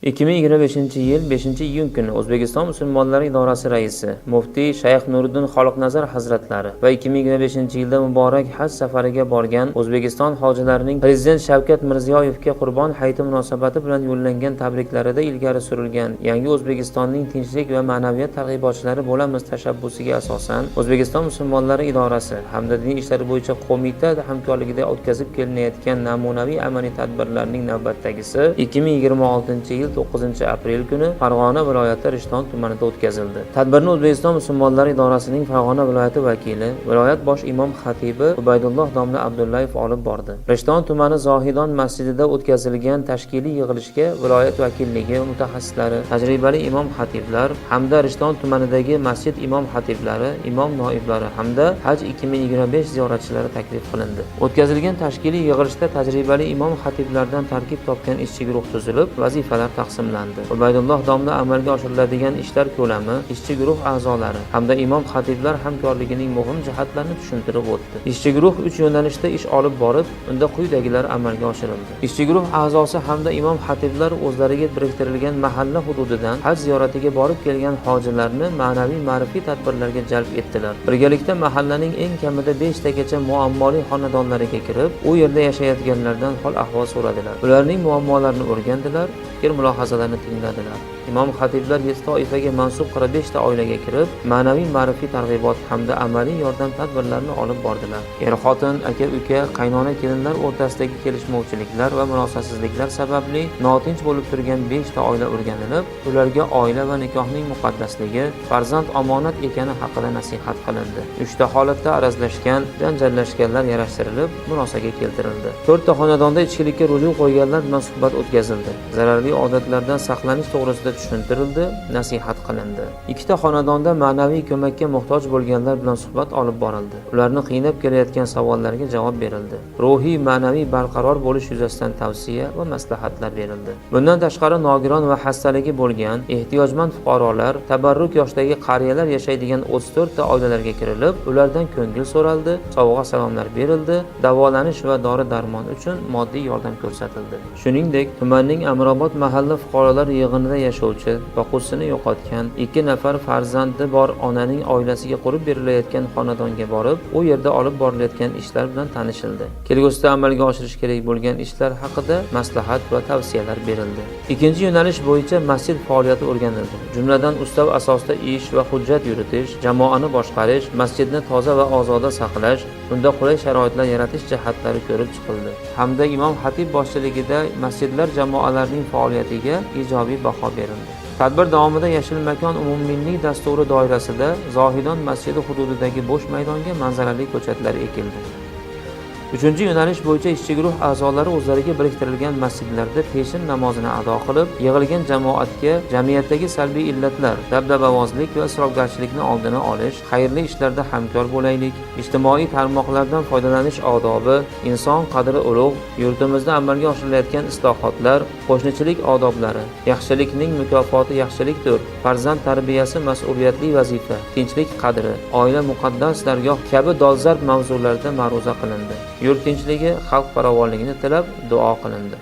2025-yil 5-iyun kuni O'zbekiston musulmonlari idorasi raisi muftiy Shayx Nuriddin Xoliqnazar hazratlari va 2025-yilda muborak haj safariga borgan O'zbekiston hojilarining Prezident Shavkat Mirziyoyevga Qurbon hayiti munosabati bilan yo'llangan tabriklarida ilgari surilgan Yangi O'zbekistonning tinchlik va ma'naviyat targ'ibotchilari bo'lamiz tashabbusiga asosan O'zbekiston musulmonlari idorasi hamda Din ishlari bo'yicha qo'mita hamkorligida o'tkazib kelinayotgan namunaviy amaliy tadbirlarning navbatdagisi 2026-yil 9-aprel kuni Farg'ona viloyati Rishton tumanida o'tkazildi. Tadbirni O'zbekiston musulmonlari idorasining Farg'ona viloyati vakili, viloyat bosh imom xatibi Ubaydulloh domla Abdullayev olib bordi. Rishton tumani Zohidon masjidida o'tkazilgan tashkiliy yig'ilishga viloyat vakilligi mutaxassislari, tajribali imom xatiblar hamda Rishton tumanidagi masjid imom xatiblari, imom noiblari hamda Haj 2025 ziyoratchilari taklif qilindi. O'tkazilgan tashkiliy yig'ilishda tajribali imom xatiblardan tarkib topgan ishchi guruh tuzilib, vazifalar taqsimlandi. Ubaydulloh domla amalga oshiriladigan ishlar ko'lami, ishchi guruh a'zolari hamda imom xatiblar hamkorligining muhim jihatlarini tushuntirib o'tdi. Ishchi guruh 3 yo'nalishda ish olib borib, unda quyidagilar amalga oshirildi. Ishchi guruh a'zosi hamda imom xatiblar o'zlariga biriktirilgan mahalla hududidan haj ziyoratiga borib kelgan hojilarni ma'naviy ma'rifiy tadbirlarga jalb etdilar. Birgalikda mahallaning eng kamida 5 tagacha muammoli xonadonlariga kirib, u yerda yashayotganlardan hol ahvol so'radilar. Ularning muammolarini o'rgandilar, fikr mulohazalarini tingladilar. Imom xatiblar 7 toifaga mansub 45 ta oilaga kirib, ma'naviy ma'rifiy targ'ibot hamda amaliy yordam tadbirlarini olib bordilar. Er-xotin, aka-uka, qaynona kelinlar o'rtasidagi kelishmovchiliklar va murosasizliklar sababli notinch bo'lib turgan 5 ta oila o'rganilib, ularga oila va nikohning muqaddasligi, farzand omonat ekani haqida nasihat qilindi. 3 ta holatda arazlashgan, janjallashganlar yarashtirilib, murosaga keltirildi. 4 ta xonadonda ichkilikka ruju qo'yganlar bilan suhbat o'tkazildi. Zararli odatlardan saqlanish to'g'risida tushuntirildi, nasihat qilindi. 2 ta xonadonda ma'naviy ko'makka muhtoj bo'lganlar bilan suhbat olib borildi. Ularni qiynab kelayotgan savollarga javob berildi. Ruhiy, ma'naviy barqaror bo'lish yuzasidan tavsiya va maslahatlar berildi. Bundan tashqari nogiron va xastaligi bo'lgan ehtiyojmand fuqarolar, tabarruk yoshdagi qariyalar yashaydigan 34 ta oilalarga kirilib, ulardan ko'ngil so'raldi, sovg'a salomlar berildi, davolanish va dori-darmon uchun moddiy yordam ko'rsatildi. Shuningdek, tumanning Amirobod mahalla fuqarolar yig'inida yashovchi, boquvchisini yo'qotgan 2 nafar farzandi bor onaning oilasiga qurib berilayotgan xonadonga borib, u yerda olib borilayotgan ishlar bilan tanishildi. Kelgusida amalga oshirish kerak bo'lgan ishlar haqida maslahat va tavsiyalar berildi. Ikkinchi yo'nalish bo'yicha masjid faoliyati o'rganildi. Jumladan, ustav asosida ish va hujjat yuritish, jamoani boshqarish, masjidni toza va ozoda saqlash, unda qulay sharoitlar yaratish jihatlari ko'rib chiqildi. Hamda imom xatib boshchiligida masjidlar jamoalarining faoliyatiga ijobiy baho berildi. Tadbir davomida Yashil makon umummilliy dasturi doirasida Zohidon masjidi hududidagi bo'sh maydonga manzarali ko'chatlar ekildi. Uchinchi yo'nalish bo'yicha ishchi guruh a'zolari o'zlariga biriktirilgan masjidlarda peshin namozini ado qilib, yig'ilgan jamoatga jamiyatdagi salbiy illatlar, dabdabavozlik va isrofgarchilikni oldini olish, xayrli ishlarda hamkor bo'laylik, ijtimoiy tarmoqlardan foydalanish odobi, inson qadri ulug', yurtimizda amalga oshirilayotgan islohotlar, qo'shnichilik odoblari, yaxshilikning mukofoti yaxshilikdir, farzand tarbiyasi mas'uliyatli vazifa, tinchlik qadri, oila muqaddas dargoh kabi dolzarb mavzularda ma'ruza qilindi. Yurt tinchligi, xalq farovonligini tilab duo qilindi.